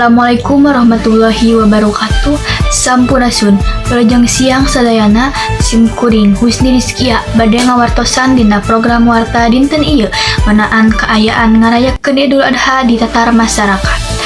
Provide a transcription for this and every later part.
Assalamualaikum warahmatullahi wabarakatuh. Sampurasun. Wilujeng siang sadayana. Sim kuring Husni Rizkia bade ngawartosan dina program Warta dinten ieu ngeunaan kaayaan ngarayakeun Idul Adha di tatar masyarakat.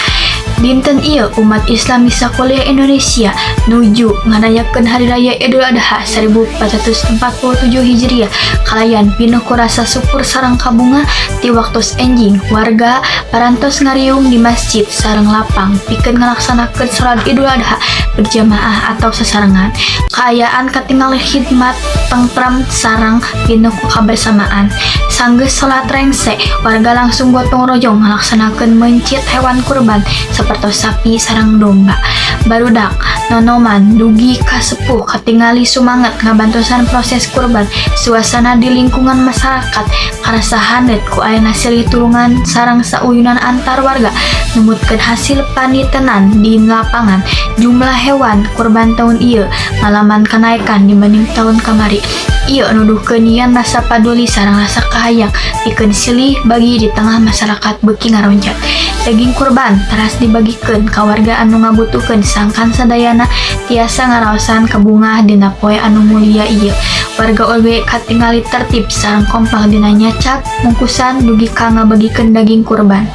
Dinten ieu umat Islam di sakuliah Indonesia nuju ngarayakeun Hari Raya Idul Adha 1447 Hijriah kalayan pinuh ku rasa syukur sareng kabungah. Ti waktos enjing, warga parantos ngariung di masjid sareng lapang pikeun ngalaksanakeun salat Idul Adha berjamaah atau sasarengan. Kaayaan katingali khidmat, tengtram sareng pinuh ku kabersamaan. Sanggeus salat rengse, warga langsung gotong royong ngalaksanakeun meuncit hewan kurban sapertos sapi sareng domba. Barudak, nonoman, dugi ka sepuh katingali sumanget ngabantosan proses kurban. Suasana di lingkungan masyarakat karasa haneut ku ayana silih tulungan sareng sauyunan antar warga. Numutkeun hasil panitenan di lapangan, jumlah hewan kurban tahun ieu ngalaman kenaikan dibanding tahun kamari. Ieu nuduhkeun yen rasa paduli sareng rasa kahayang pikeun silih bagi di tengah masyarakat beuki ngaronjat. Daging kurban teras dibagikeun ka warga anu ngabutuhkeun sangkan sadayana tiasa ngaraosan kabungah dina poe anu mulia ieu. Warga oge katingali tertib sareng kompak dina nyacak, mungkusan, dugi ka ngabagikeun daging kurban.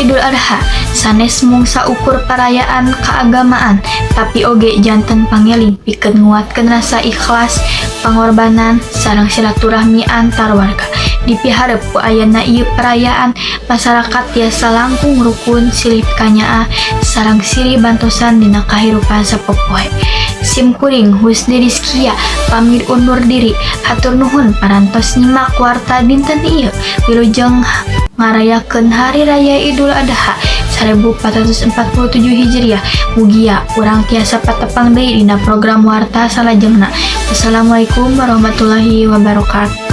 Idul Adha sanes mung saukur perayaan keagamaan, tapi oge janten pangeling pikeun nguatkeun rasa ikhlas, pangorbanan, sareng silaturahmi antar warga. Dipiharep ku ayana ieu perayaan, masyarakat tiasa langkung rukun, silih kanyaah, sareng silih bantosan dina kahirupan sapopoe. Sim kuring Husni Rizkia pamit undur diri. Hatur nuhun parantos nyimak Warta dinten ieu. Wilujeng ngarayakeun Hari Raya Idul Adha 1447 Hijriah. Mugia urang tiasa patepang deui dina program Warta salajengna. Wassalamualaikum warahmatullahi wabarakatuh.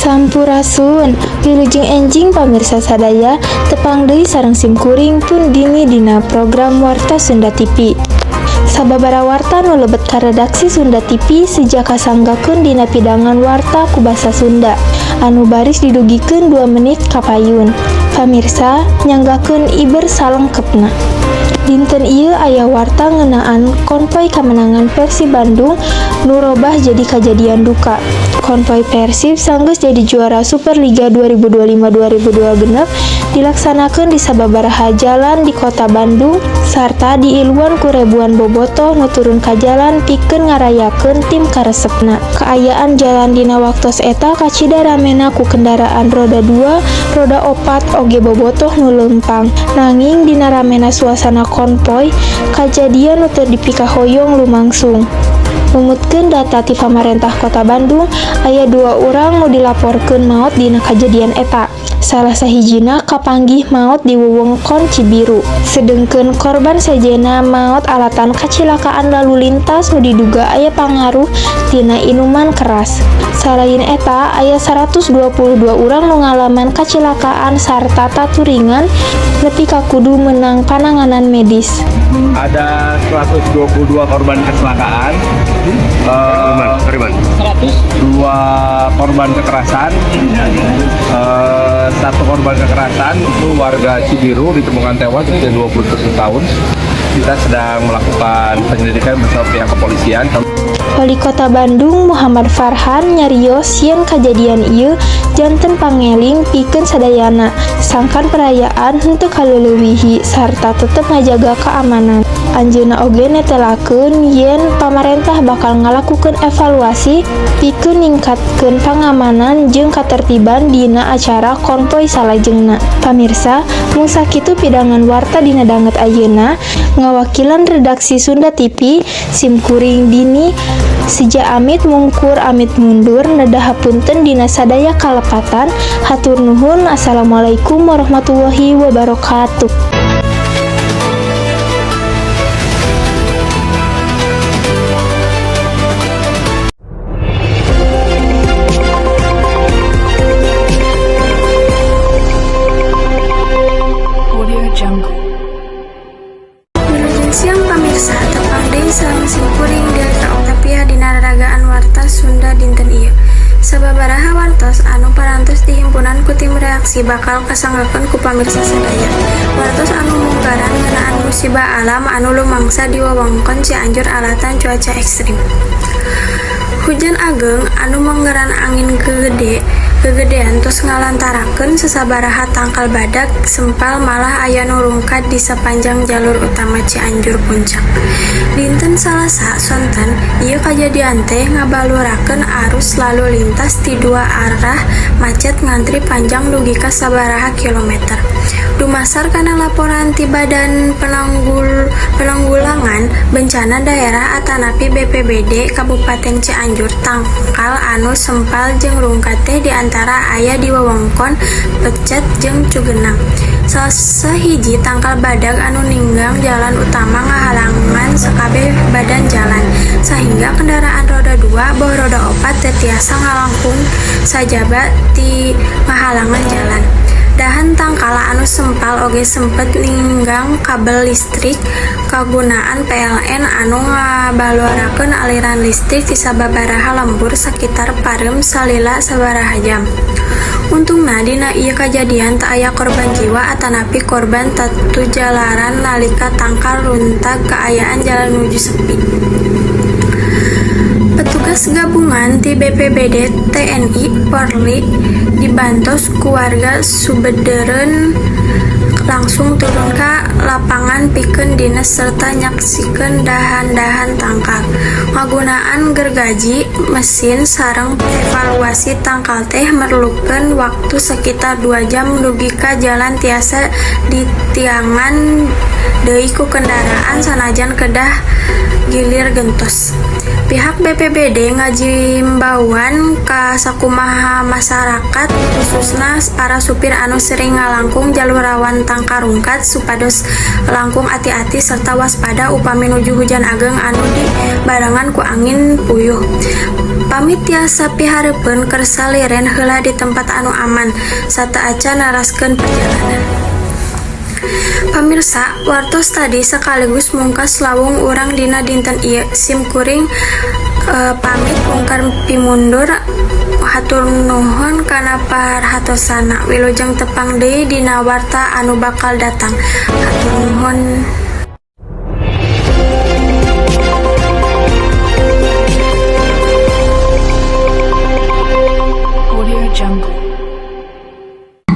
Sampurasun, Wilujeng enjing pamirsa sadaya, tepang deui sareng sim kuring pun dini dina program Warta Sunda TV. Sababara warta nu lebet ka redaksi Sunda TV seja kasanggakeun dina pidangan warta ku basa Sunda anu baris didugikeun 2 menit kapayun. Pamirsa, nyanggakeun iber salengkepna. Dinten ieu aya warta ngeunaan konvoi kemenangan Persib Bandung nu robah jadi kajadian duka. Konvoi Persib sanggeus jadi juara Superliga 2025-2026 dilaksanakeun di sababaraha jalan di kota Bandung sarta diiluan ku ribuan bobotoh nu turun ka jalan pikeun ngarayakeun tim karesepna. Kaayaan jalan dina waktos eta kacida ramena ku kendaraan roda 2, roda 4, oge bobotoh nu leumpang. Nanging dina ramena suasana konvoi, kajadian nu teu dipikahoyong lumangsung. Numutkeun data ti pamarentah Kota Bandung, aya dua urang nu dilaporkeun maot dina kajadian eta. Salah sahijina kapanggih maot di wewengkon Cibiru. Sedengkeun korban sejenna maot alatan kacilakaan lalu lintas nu diduga aya pangaruh tina inuman keras. Salain eta, aya 122 urang nu ngalaman kacilakaan sarta taturingan nepi ka kudu meunang pananganan medis. Ada 122 korban kecelakaan, Korban. dua korban kekerasan, satu korban kekerasan itu warga Cibiru, ditemukan tewas usia 21 tahun. Kita sedang melakukan penyelidikan bersama pihak kepolisian. Wali Kota Bandung Muhammad Farhan nyarios yen kajadian ieu janten pangeling pikeun sadayana sangkan perayaan henteu kaleulewihi sarta tetep ngajaga keamanan. Anjeunna oge netelakeun yen pamarentah bakal ngalakukeun evaluasi pikeun ningkatkeun pangamanan jeung katertiban dina acara konvoi salajengna. Pamirsa, mung sakitu pidangan warta dina danget ayeuna. Ngawakilan redaksi Sunda TV, sim kuring Dini seja amit mungkur amit mundur, nedah hapunten dina sadaya kalepatan. Hatur nuhun. Assalamualaikum warahmatullahi wabarakatuh. Wilujeng siang, pamirsa. Tepang deui sareng simkuring, Delta Octavia, dina raragaan Warta Sunda dinten ieu. Sababaraha wartos anu parantos dihimpunan ku tim redaksi bakal kasanggakeun ku pamirsa sadaya. Wartos anu munggaran ngeunaan musibah alam anu lumangsa di wewengkon Cianjur alatan cuaca ekstrim. Hujan ageng anu manggeran angin gede gegedean tos ngalantarakeun sasabaraha tangkal badag sempal, malah aya nu rungkad di sapanjang jalur utama Cianjur Puncak. Dinten Salasa sonten ieu kajadian teh ngabalurakeun arus lalu lintas ti dua arah macet ngantri panjang dugi ka sabaraha kilometer. Dumasar kana laporan ti Badan Penanggulangan Bencana Daerah atanapi BPBD Kabupaten Cianjur, tangkal anu sempal jeung rungkad teh diantarana aya di wewengkon Peucet jeung Cugenang. Salah sahiji tangkal badag anu ninggang jalan utama ngahalangan sakabeh badan jalan, sahingga kendaraan roda dua boh roda opat teu tiasa ngalangkung sajaba ti ngahalangan jalan. Dahan tangkal anu sempal oge sempet ninggang kabel listrik kagunaan PLN anu ngabalurakeun aliran listrik di sababaraha lembur sakitar pareum salila sabaraha jam. Untungna, dina ieu kajadian teu aya korban jiwa atanapi korban tatu jalaran. Nalika tangkal runtag, kaayaan jalan nuju sepi. Petugas gabungan ti BPBD, TNI, Polri dibantos ku warga Subeureun langsung turun ka lapangan pikeun dines serta nyaksikeun dahan-dahan tangkal. Ngagunaan gergaji mesin sareng evakuasi tangkal teh merlukeun waktu sakitar 2 jam dugi ka jalan tiasa ditiangan deui ku kendaraan, sanajan kedah gilir gentos. Pihak BPBD ngajimbauan ka sakumaha masyarakat, khususna para supir anu sering ngalangkung jalur rawan tangkal rungkad, supados langkung ati-ati serta waspada upami nuju hujan ageng anu dibarengan ku angin puyuh. Pami tiasa pihareupeun, kersa liren heula di tempat anu aman sateuacan neraskeun perjalanan. Pamirsa, wartos tadi sekaligus mungkas lawung urang dina dinten ieu. Sim kuring pamit mungkar pimundur, hatur nuhun kana perhatosanana. Wilujeng tepang deui dina warta anu bakal datang. Hatur nuhun. Audio Jungle.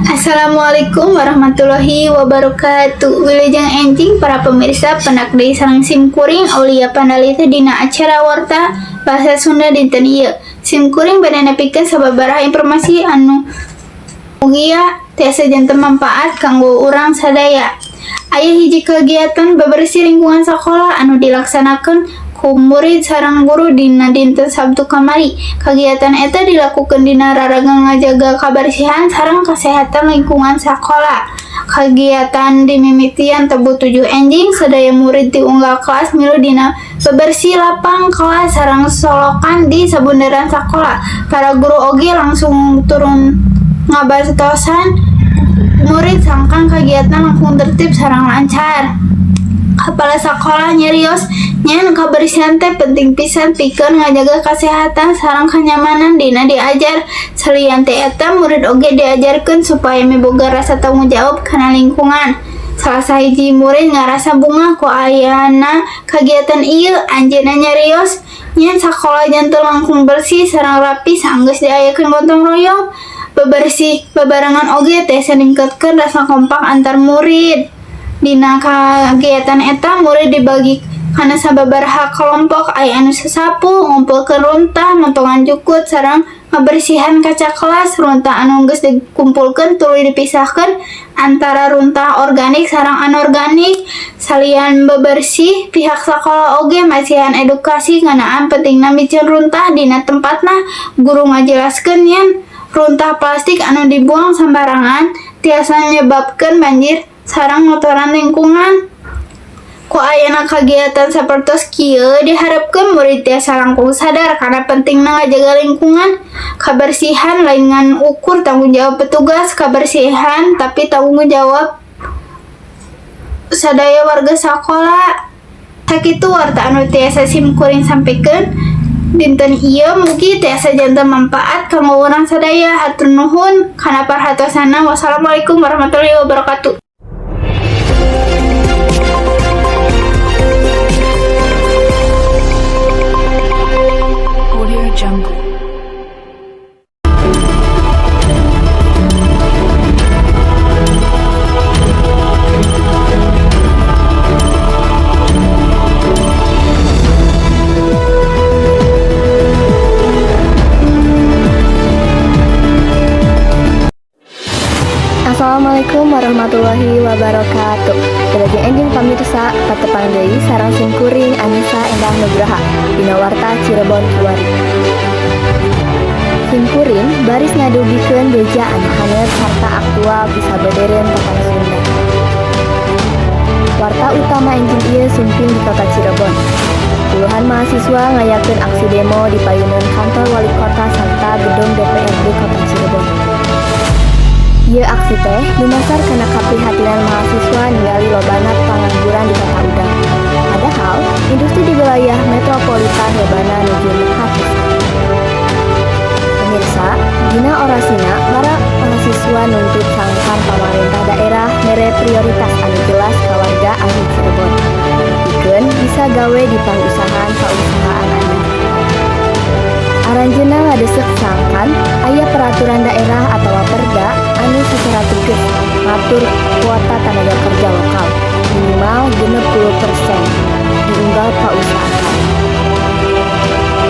Assalamualaikum warahmatullahi wabarakatuh. Wilujeng enjing para pemirsa, pendak deui sareng sim kuring, Aulia Pandalita, dina acara Warta Bahasa Sunda dinten ieu. Sim kuring bade nepikeun sababaraha informasi anu mugia tiasa janten manfaat kanggo urang sadaya. Aya hiji kegiatan bebersih lingkungan sekolah anu dilaksanakeun ku murid sareng guru dina dinten Sabtu kamari. Kagiatan eta dilakukeun dina raraga ngajaga kabersihan sareng kesehatan lingkungan sakola. Kagiatan dimimitian tabuh 7 enjing, sadaya murid di unggal kelas milu dina bebersih lapang kelas sareng solokan di sabunderan sakola. Para guru oge langsung turun ngabantosan murid sangkan kagiatan langkung tertib sareng lancar. Kepala sekolah nyarios yen kabersihan teh penting pisan pikeun ngajaga kesehatan sareng kenyamanan dina diajar. Salian ti eta, murid oge diajarkeun supaya miboga rasa tanggung jawab kana lingkungan. Salah sahiji murid ngarasa bungah ku ayana kagiatan ieu. Anjeunna nyarios yen sakola janten langkung bersih sareng rapi sanggeus diayakeun gotong royong. Bebersih babarengan oge tiasa ningkatkeun rasa kompak antar murid. Dina kagiatan eta, murid dibagi kana sababaraha kelompok, aya anu sasapu, ngumpulkeun runtah, motongan jukut, sareng ngabersihan kaca kelas. Runtah anu geus dikumpulkeun tuluy dipisahkeun antara runtah organik sareng anorganik. Salian bebersih, pihak sakola oge masihan edukasi ngeunaan pentingna miceun runtah dina tempatna. Guru ngajelaskeun yen runtah plastik anu dibuang sambarangan tiasa nyebabkeun banjir sareng ngotoran lingkungan. Ku ayana kagiatan sapertos kieu, diharepkeun murid tiasa langkung sadar kana pentingna ngajaga lingkungan. Kabersihan lain ngan ukur tanggung jawab petugas kabersihan, tapi tanggung jawab sadaya warga sakola. Sakitu warta anu tiasa sim kuring sampikeun dinten ieu, mugi tiasa janten manfaat kanggo urang sadaya. Hatur nuhun kana perhatosana. Wassalamualaikum warahmatullahi wabarakatuh. Audio Jungle. Assalamualaikum warahmatullahi wabarakatuh. Wilujeng enjing pamirsa, patepang deui sareng simkuring Anissa Endang Nugraha dina Warta Cirebon Kiwari. Simkuring baris ngadugikeun beja anu haneut sarta aktual ti sabeudereun Tatar Sunda. Warta utama enjing ieu sumping di Kota Cirebon. Puluhan mahasiswa ngayakeun aksi demo di payuneun kantor wali kota sarta gedung DPRD Kota Cirebon. Ieu aksi teh dumasar kana kaprihatinan mahasiswa ningali lobana pangangguran di Kota Udang. Padahal industri di wilayah metropolitan lobana nuju mekar pisan. Pemirsa, dina orasina para mahasiswa nuntut sangkan pamarentah daerah mere prioritas anu jelas ka warga asli Cirebon. Pikeun bisa gawe di pausahaan-pausahaan anyar. Aranjeunna ngadesek sangkan aya peraturan daerah atawa perda anu secara tegas ngatur kuota tenaga kerja lokal minimal 60% di unggal pausahaan.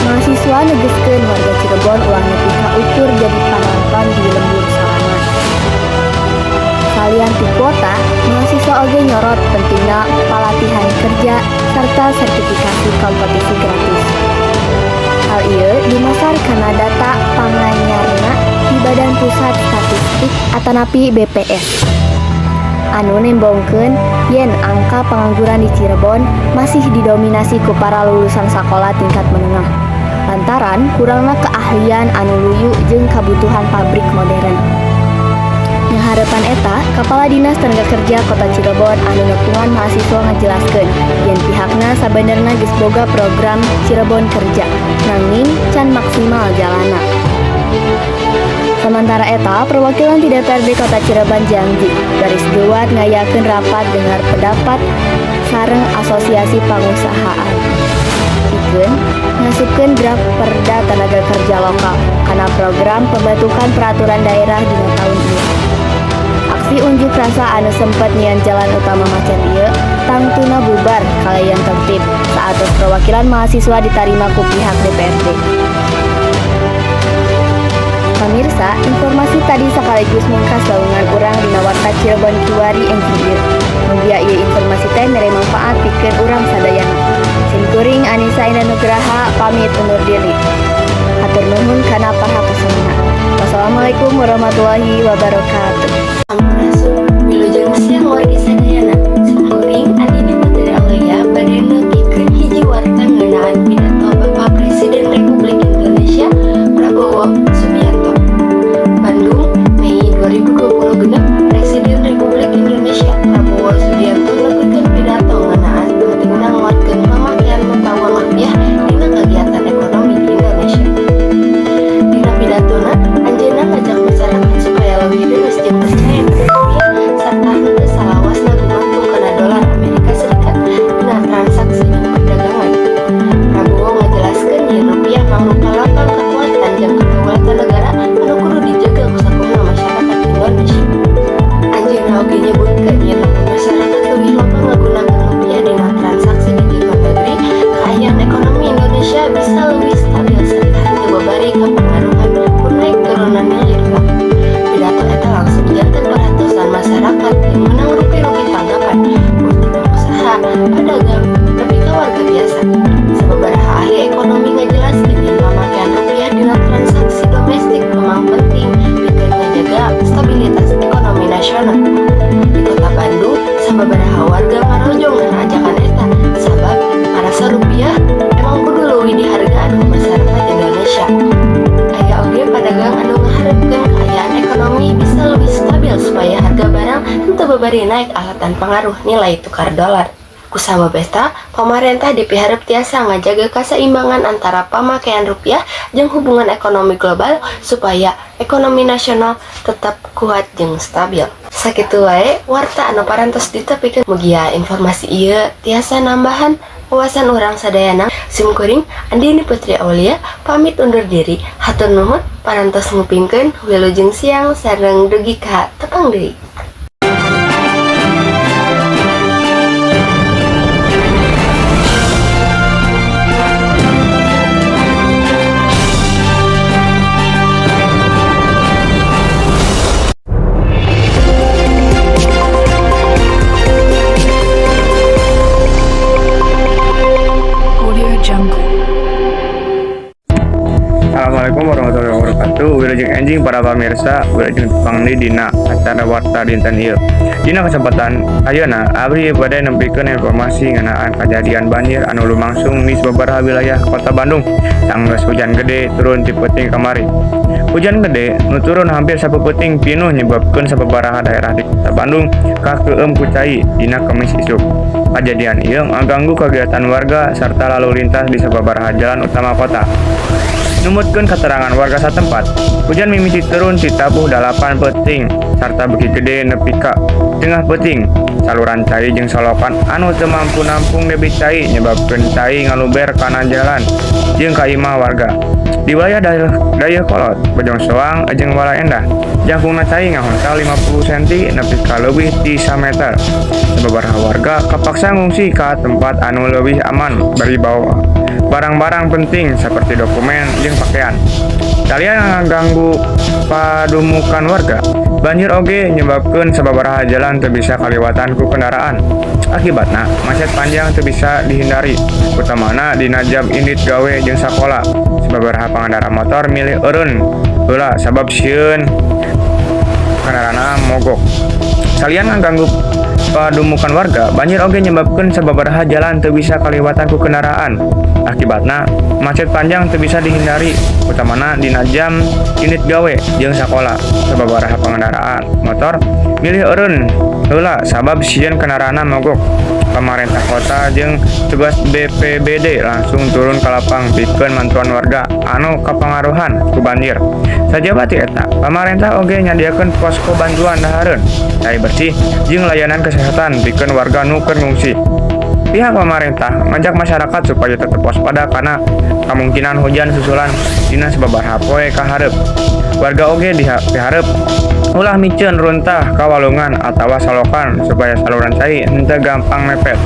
Mahasiswa negeskeun warga Cirebon ulah nepi ka ukur jadi panonton di lembur sorangan. Salian ti kuota, mahasiswa oge nyorot pentingna palatihan kerja serta sertifikasi kompetisi gratis. Hal ieu dumasar kana data panganyarna di Badan Pusat Statistik atanapi BPS anu nembongkeun yen angka pengangguran di Cirebon masih didominasi ku para lulusan sakola tingkat menengah lantaran kurangna keahlian anu luyu jeung kabutuhan pabrik modern. Ngaharepan eta, Kepala Dinas Tenaga Kerja Kota Cirebon anu nepungan mahasiswa ngajelaskeun yen pihakna sabenerna geus boga program Cirebon Kerja, nanging can maksimal jalana. Sementara eta, perwakilan di DPRD Kota Cirebon janji baris geuwat ngayakeun rapat dengar pendapat sareng asosiasi pangusahaan pikeun ngasupkeun draft Perda Tenaga Kerja Lokal kana program pembentukan peraturan daerah dina tahun ieu. Aksi unjuk rasa anu sempet nyian jalan utama macet ieu tangtuna bubar kalayan tertib saatos perwakilan mahasiswa ditarima ku pihak DPRD. Pemirsa, informasi tadi sekaligus mungkas lawungan urang dina Warta Cirebon Kiwari enjing ieu. Mugia ieu informasi teh mere manfaat pikeun urang sadayana. Sim kuring Anissa Indah Nugraha pamit undur diri. Hatur nuhun kana perhatosanana. Wassalamualaikum warahmatullahi wabarakatuh. Sampurasun, wilujeng siang wargi sadayana. Simkuring Andini Putri Aulia bade nepikeun hiji warta ngeunaan pidato Bapak Presiden Republik Indonesia Prabowo Subianto. Bandung, Mei 2026, Presiden Republik Indonesia Prabowo Subianto nepikeun pidato ngeunaan pentingna nguatkeun pamakaian mata uang rupiah dina kegiatan ekonomi di Indonesia. Dina pidatona, anjeunna ngajak masyarakat supaya leuwih geus jeung percaya kana rupiah sarta henteu salawasna gumantung kana dolar Amerika Serikat dina transaksi jeung perdagangan. Prabowo ngajelaskeun yen rupiah mangrupa lambang kekuatan jeung kedaulatan negara anu kudu dijaga ku sakumna masyarakat Indonesia. Anjeunna oge nyebutkeun yen lamun masyarakat leuwih loba ngagunakeun rupiah dina transaksi di jero negeri, kaayaan ekonomi Indonesia bisa leuwih stabil sarta henteu babari kapangaruhan ku naik turunna nilai dolar. Pidato eta langsung janten perhatosan masyarakat yang menang rupi-rupi tanggapan ti pengusaha, pedagang, nepi ka warga biasa. Sababaraha ahli ekonomi ngajelaskeun yen pamakaian rupiah dina transaksi domestik memang penting pikeun ngajaga stabilitas ekonomi nasional. Di Kota Bandung, sababaraha warga ngarojong kana ajakan eta sabab marasa rupiah emang kudu leuwih dihargaan ku masyarakat Indonesia. Aya oge pedagang anu ngaharepkeun kaayaan ekonomi bisa lebih stabil supaya harga barang henteu babari naik alatan pengaruh nilai tukar dolar. Kusabab eta, pamarentah dipiharep tiasa ngajaga kasaimbangan antara pamakean rupiah jeung hubungan ekonomi global supaya ekonomi nasional tetap kuat jeung stabil. Sakitu wae warta anu parantos ditepikeun, mugia informasi ieu tiasa nambahan wawasan urang sadayana. Simkuring Andini Putri Aulia pamit undur diri. Hatur nuhun parantos ngupingkeun, wilujeng siang sareng dugi ka tepang deui. Audio Jungle. Assalamualaikum warahmatullahi wabarakatuh. Wilujeng enjing para pamirsa, wilujeng tepang deui dina acara warta dinten ieu. Dina kesempatan ayeuna abdi bade nempikeun informasi ngeunaan kajadian banjir anu lumangsung di sababaraha wilayah Kota Bandung sanggeus hujan gede turun ti peuting kamari. Hujan gede nu turun hampir sapeuting pinuh nyebabkeun sababaraha daerah di Kota Bandung kakeueum ku cai dina Kemis isuk. Kajadian ieu ngaganggu kegiatan warga serta lalu lintas di sababaraha jalan utama kota. Numutkeun keterangan warga satempat, hujan mimiti turun ti tabuh 8 peuting sarta beuki gede nepi ka tengah peuting. Saluran cai jeung solokan anu teu mampu nampung debit cai nyebabkeun cai ngaluber kana jalan jeung ka imah warga. Di wilayah Dayeuhkolot, Bojongsoang jeung Baleendah, jangkungna cai ngahontal 50 cm nepi ka leuwih ti 1 meter. Sababaraha warga kapaksa ngungsi ka tempat anu leuwih aman bari bawa barang-barang penting seperti dokumen jeung pakaian. Salian ngaganggu padumukan warga, banjir oge nyebabkeun sababaraha jalan teu bisa kaliwatan ku kendaraan. Akibatna, macet panjang teu bisa dihindari, utamana dina jam indit gawe jeung sakola. Sababaraha pengendara motor milih eureun heula sabab sieun kendaraanna mogok. Salian ngaganggu padumukan warga, banjir oge nyebabkeun sababaraha jalan teu bisa kaliwatan ku kendaraan. Akibatna, macet panjang teu bisa dihindari, utamana dina jam indit gawe jeung sakola. Sababaraha pengendara motor milih eureun heula sabab sieun kendaraanna mogok. Pamarentah kota jeung tugas BPBD langsung turun ka lapang pikeun mantuan warga anu kapangaruhan ku banjir. Sajaba ti eta, pamarentah oge nyadiakeun posko bantuan dahareun, cai bersih, jeung layanan kesehatan pikeun warga nu keur ngungsi. Pihak pemerintah ngajak masyarakat supaya tetap waspada karena kemungkinan hujan susulan dina sababaraha poe ka hareup. Warga oge diharep ulah miceun runtah ka walungan atawa salokan supaya saluran cai henteu gampang mepet.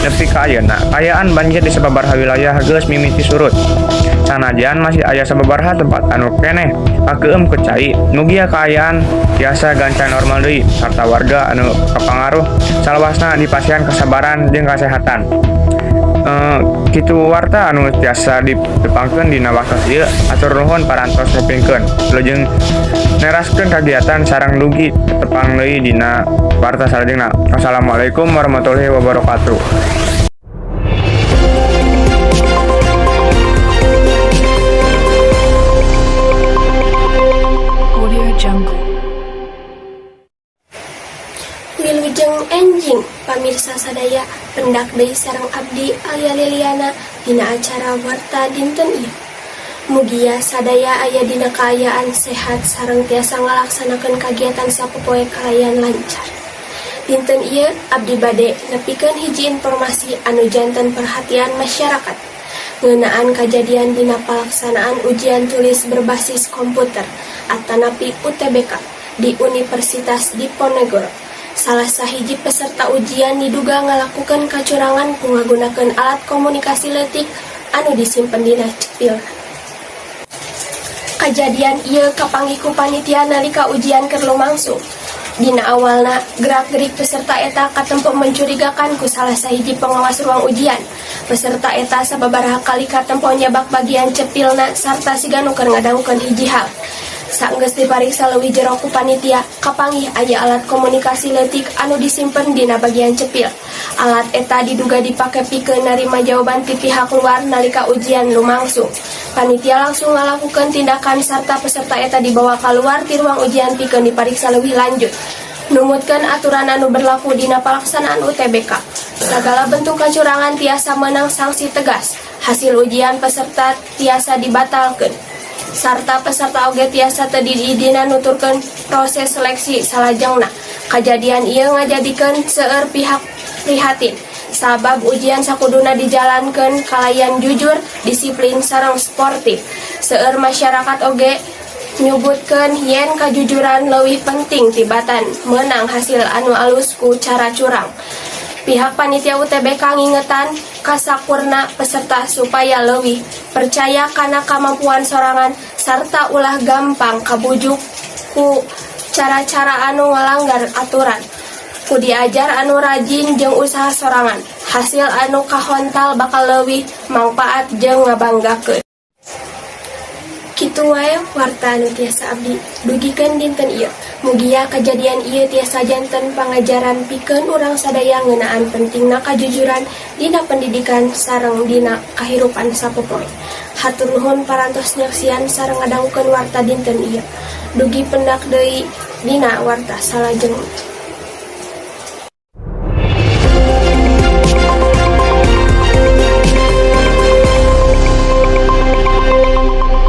Nepi ka ayeuna, kaayaan banjir di sababaraha wilayah geus mimiti surut. Sanajan masih aya sababaraha tempat anu keneh kakeueum ku cai, mugia kaayaan tiasa gancang normal deui sarta warga anu kapangaruh salawasna dipasihan kesabaran jeung kasehatan. Kitu warta anu tiasa ditepangkeun dina waktos ieu, hatur nuhun parantos ngupingkeun. Wilujeng neraskeun kagiatan sareng dugi tepang deui dina warta salajengna. Wassalamualaikum warahmatullahi wabarakatuh. Audio Jungle. Wilujeng enjing pamirsa sadaya, pendak deui sareng abdi Alia Liliana dina acara warta dinten ieu. Mugia sadaya aya dina kaayaan sehat sareng tiasa ngalaksanakeun kagiatan sapopoe kalayan lancar. Dinten ieu abdi bade nepikeun hiji informasi anu janten perhatian masyarakat ngeunaan kajadian dina palaksanaan ujian tulis berbasis komputer atanapi UTBK di Universitas Diponegoro. Salah sahiji peserta ujian diduga ngalakukeun kacurangan ku ngagunakeun alat komunikasi leutik anu disimpen dina cepil. Kajadian ieu kapanggih ku panitia nalika ujian keur lumangsung. Dina awalna, gerak-gerik peserta eta katempo mencurigakan ku salah sahiji pengawas ruang ujian. Peserta eta sababaraha kali katempo nyabak bagian cepilna sarta siga nu keur ngadangukeun hiji hal. Saenggeus dipariksa leuwih jero ku panitia, kapanggih aya alat komunikasi leutik anu disimpen dina bagian cepil. Alat eta diduga dipake pikeun narima jawaban ti pihak luar nalika ujian lumangsung. Panitia langsung ngalakukeun tindakan sarta peserta eta dibawa keluar ti ruang ujian pikeun dipariksa leuwih lanjut. Numutkeun aturan anu berlaku dina palaksanaan UTBK. Sagala bentuk kecurangan tiasa menang sanksi tegas. Hasil ujian peserta tiasa dibatalkeun. Sarta peserta oge tiasa teu diidinan nuturkeun proses seleksi salajengna. Kajadian ieu ngajadikeun seueur pihak prihatin. Sabab ujian sakuduna dijalankeun kalayan jujur, disiplin sareng sportif. Seueur masyarakat oge nyebutkeun yen kajujuran leuwih penting tibatan menang hasil anu alus ku cara curang. Pihak panitia UTBK ngingetan kasakurna peserta supaya leuwih percaya kana kemampuan sorangan sarta ulah gampang kabujuk ku cara-cara anu ngalanggar aturan. Ku diajar anu rajin jeung usaha sorangan, hasil anu kahontal bakal leuwih mangpaat jeung ngabanggakeun. Kitu wae warta anu tiasa abdi dugikeun dinten ieu. Mugia kajadian ieu tiasa janten pangajaran pikeun urang sadaya ngeunaan pentingna kajujuran dina pendidikan sareng dina kahirupan sapopoe. Hatur nuhun parantos nyaksian sareng ngadangukeun warta dinten ieu. Dugi pendak deui dina warta salajengna.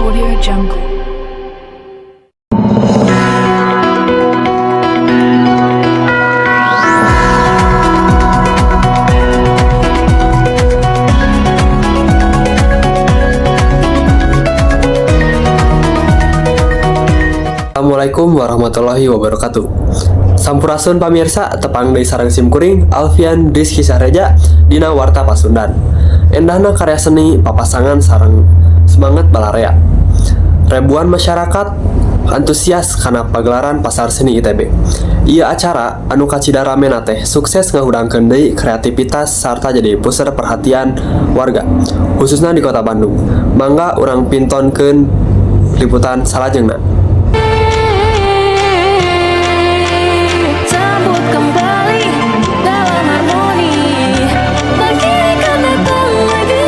Audio Jungle. Assalamualaikum warahmatullahi wabarakatuh. Sampurasun pamirsa, tepang deui sareng sim kuring Alfian Rizky Sareja dina Warta Pasundan. Endahna karya seni papasangan sareng semangat balarea. Ribuan masyarakat antusias kana pagelaran Pasar Seni ITB. Ieu acara anu kacida ramena teh sukses ngahudangkeun deui kreativitas sarta jadi pusat perhatian warga, khususnya di Kota Bandung. Mangga urang pintonkeun liputan salajengna. Sambut kembali dalam harmoni. Lagi kan datang lagi.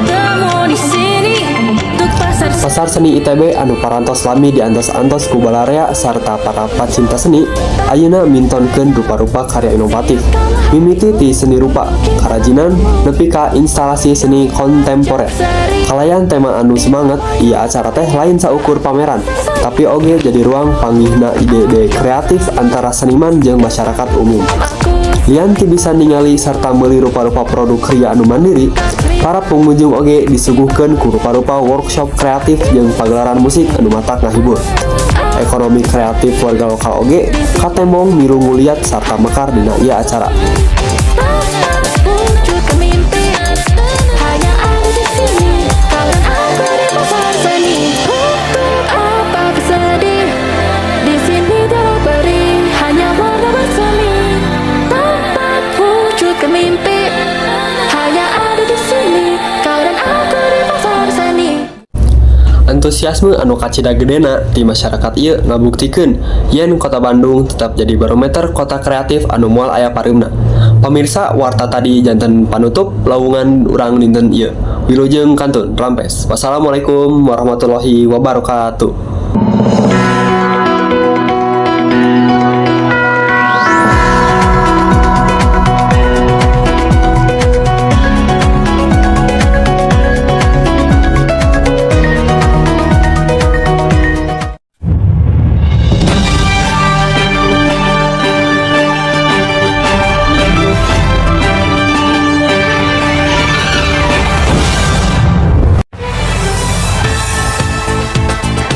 Temu di sini untuk pasar. Pasar Seni ITB anu parantos lami diantos-antos ku balarea sarta para pacinta seni, ayeuna mintonkeun rupa-rupa karya inovatif. Mimiti ti seni rupa, karajinan, nepi ka instalasi seni kontemporer. Kalayan tema anu semangat, ieu acara teh lain saukur pameran, tapi oge jadi ruang panggihna ide-ide kreatif antara seniman jeung masyarakat umum. Lian ti bisa ningali sarta meuli rupa-rupa produk kriya anu mandiri, para pengunjung oge disuguhkeun ku rupa-rupa workshop kreatif jeung pagelaran musik anu matak ngahibur. Ekonomi kreatif warga lokal oge katembong milu nguliat sarta mekar dina ieu acara. Wujudkan mimpi hanya ada di sini. Kau dan aku di pasar seni. Untuk apa bersedih? Di sini tiada perih, hanya warna bersemi. Tempat wujudkan mimpi hanya ada di sini. Kau dan aku di pasar seni. Antusiasme anu kacida gedena di masyarakat ieu ngabuktikeun yen Kota Bandung tetap jadi barometer kota kreatif anu moal aya pareumna. Pamirsa, warta tadi janten panutup lawungan urang dinten ieu. Wilujeng kantun rampes. Wassalamualaikum warahmatullahi wabarakatuh.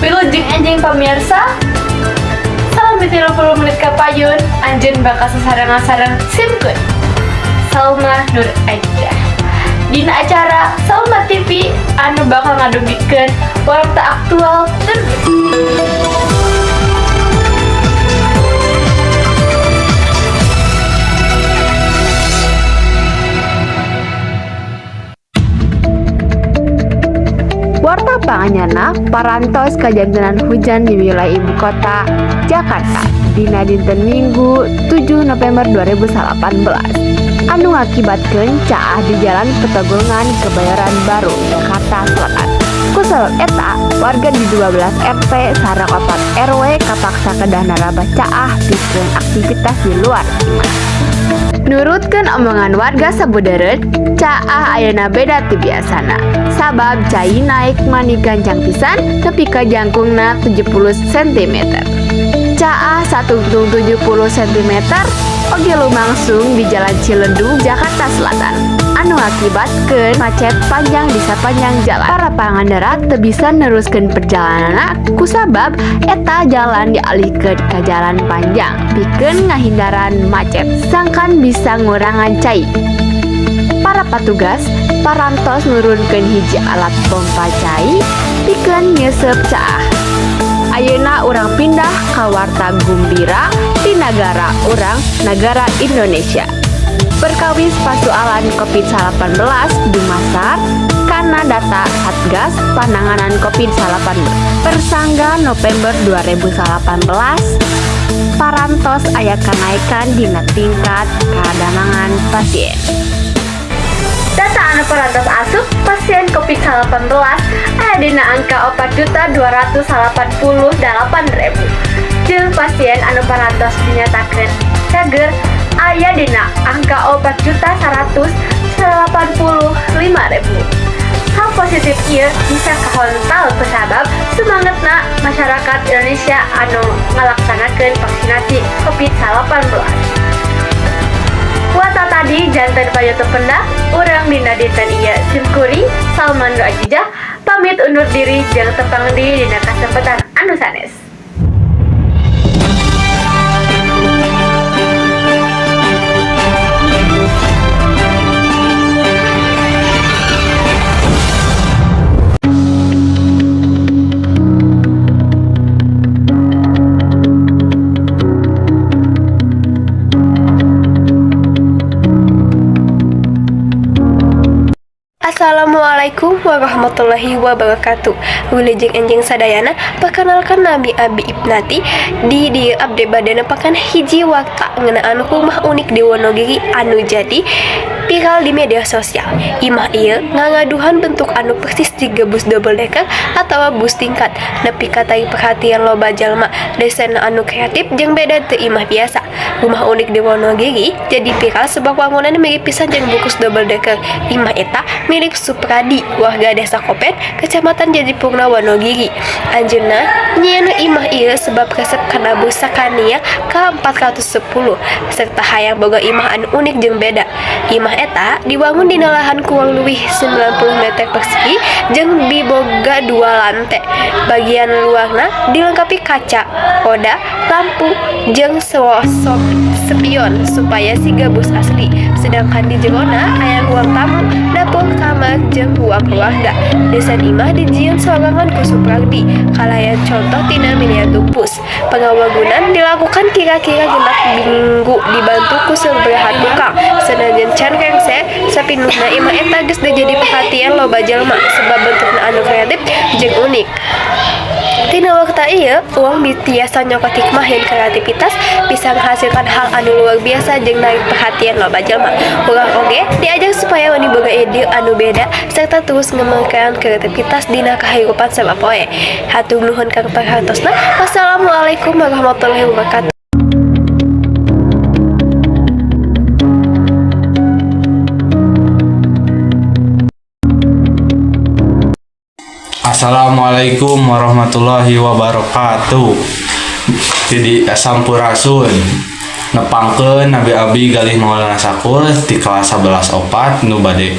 Wilujeng enjing pemirsa. Salami 30 menit kapayun, anjeun bakal sasarengan sareng simkuring Salma Nur Aja dina acara Salma TV anu bakal ngadugikeun warta aktual terbaru. Warta panganyarna, parantos kajantenan hujan di wilayah ibu kota Jakarta dina dinten Minggu 7 November 2018 anu ngakibatkeun caah di Jalan Petogongan, Kebayoran Baru, Jakarta Selatan. Ku sabab eta, warga di 12 RT sareng 4 RW kapaksa kedah narabah caah pikeun aktivitas di luar imah. Nurutkeun omongan warga sabudeureun, caah ayeuna beda ti biasana. Sabab cai naik mani gancang pisan nepi ka jangkungna 70 cm. Caah satungtung 70 cm oge lumangsung di Jalan Ciledug, Jakarta Selatan, anu ngakibatkeun macet panjang di sapanjang jalan. Para pangendara teu bisa neruskeun perjalananna kusabab eta jalan dialihkeun ka jalan panjang pikeun ngahindaran macet sangkan bisa ngurangan cai. Para patugas parantos nurunkeun hiji alat pompa cai pikeun nyeuseup caah. Ayeuna urang pindah ka warta gumbira ti nagara urang, nagara Indonesia. Perkawis pasualan COVID-19 dumasar kana data Satgas Pananganan COVID-19 persangga November 2018, parantos aya kenaikan dina tingkat kadamangan pasien. Data anu parantos asup, pasien COVID-19 aya dina angka 4.288.000 jeung pasien anu parantos dinyatakeun cager aya dina angka 4.185.000. Hal positif ieu bisa kahontal kusabab sumangetna masyarakat Indonesia anu ngalaksanakeun vaksinasi COVID-19. Warta tadi janten payutup pendak urang dina dinten ieu. Sim kuring Salman Ajijah pamit undur diri, jeung tepang deui dina kasempatan anu sanes. Assalamualaikum warahmatullahi wabarakatuh. Wilujeng enjing sadayana. Perkenalkan, nami Abi Ibnati. Di dieu abdi bade nepangkeun hiji warta ngeunaan rumah unik di Wonogiri anu jadi viral di media sosial. Imah ieu ngagaduhan bentuk anu persis jiga bus double decker atau bus tingkat, nepi ka tarik perhatian loba jalma. Desain anu kreatif jeung beda ti imah biasa. Rumah unik di Wonogiri jadi viral sebab wangunan mirip pisan jeung bus double decker. Imah eta milik Supradi, warga Desa Kopen, Kecamatan Jatipurna, Wonogiri. Anjeunna nyieun imah ieu sebab resep kana bus Scania K410 serta hayang boga imah anu unik jeung beda. Imah eta diwangun dina lahan kurang leuwih 90 meter persegi jeung miboga dua lantai. Bagian luarna dilengkapi kaca, roda, lampu, jeung spion supaya siga bus asli. Sedangkan di jerona aya ruang tamu, dapur, kamar, jeung ruang keluarga. Desain imah dijieun sorangan ku Supradi kalayan contoh tina miniatur bus. Pangawangunan dilakukan kira-kira 6 minggu dibantu ku sabaraha tukang. Sanajan can rengse sapinuhna, imah eta geus jadi perhatian loba jalma sebab bentukna anu kreatif jeung unik. Tina warta ieu, urang tiasa nyokot hikmah yen kreativitas bisa menghasilkan hal anu luar biasa jeung narik perhatian loba jalma. Urang oge diajar supaya wani boga ide anu beda serta terus ngembangkeun kreativitas dina kahirupan sapopoe. Hatur nuhun kana perhatosna. Wassalamualaikum warahmatullahi wabarakatuh. Assalamualaikum warahmatullahi wabarakatuh. Jadi sampurasun, nepangkeun nami abi Galih Maulana Sakur di kelas 11 opat nu bade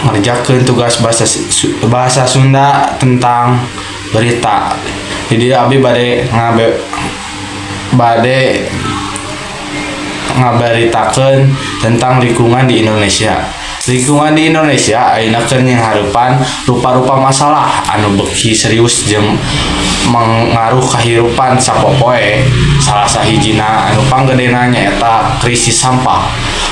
ngerjakeun tugas bahasa bahasa Sunda tentang berita. Jadi abi bade ngabaritakeun tentang lingkungan di Indonesia. Lingkungan di Indonesia ayeuna keur nyanghareupan rupa-rupa masalah anu beuki serius jeung mengaruh kahirupan sapopoe. Salah sahijina anu panggedena nyaeta krisis sampah,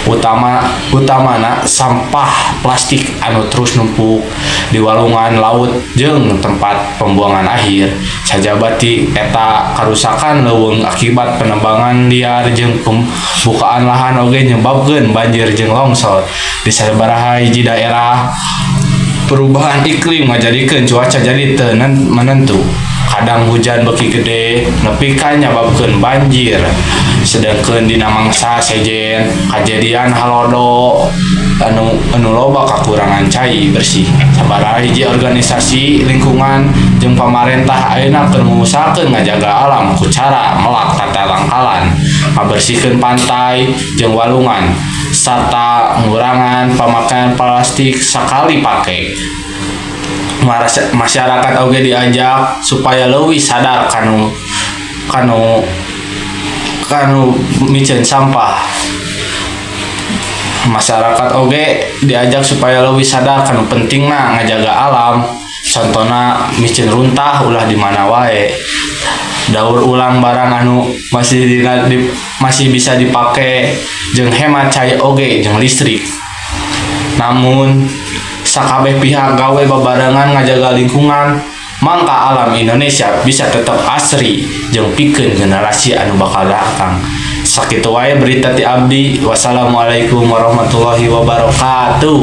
utamana sampah plastik anu terus numpuk di walungan, laut, jeung tempat pembuangan akhir. Sajaba ti eta, karusakan leuweung akibat penebangan liar jeung pembukaan lahan oge nyebabkeun banjir jeung longsor di sabaraha hiji daerah. Perubahan iklim ngajadikeun cuaca jadi teu menentu. Kadang hujan beuki gede nepi ka nyababkeun banjir. Sedangkeun dina mangsa sejen kajadian halodo anu anu loba kakurangan cai bersih. Sabaraha hiji organisasi lingkungan jeung pamarentah ayeuna keur ngusahakeun ngajaga alam ku cara melak tatangkalan, ngabersihkeun pantai jeung walungan, sarta ngurangan pamakaian plastik sakali pake. Masyarakat oge diajak supaya leuwih sadar kanu kanu kanu miceun sampah. Masyarakat oge diajak supaya leuwih sadar kanu pentingna ngajaga alam, contohna miceun runtah ulah di mana wae, daur ulang barang anu masih bisa dipake, jeung hemat cai oge jeung listrik. Lamun sakabeh pihak gawe babarengan ngajaga lingkungan, mangka alam Indonesia bisa tetap asri jeung pikeun generasi anu bakal datang. Sakitu wae berita ti abdi. Wassalamualaikum warahmatullahi wabarakatuh.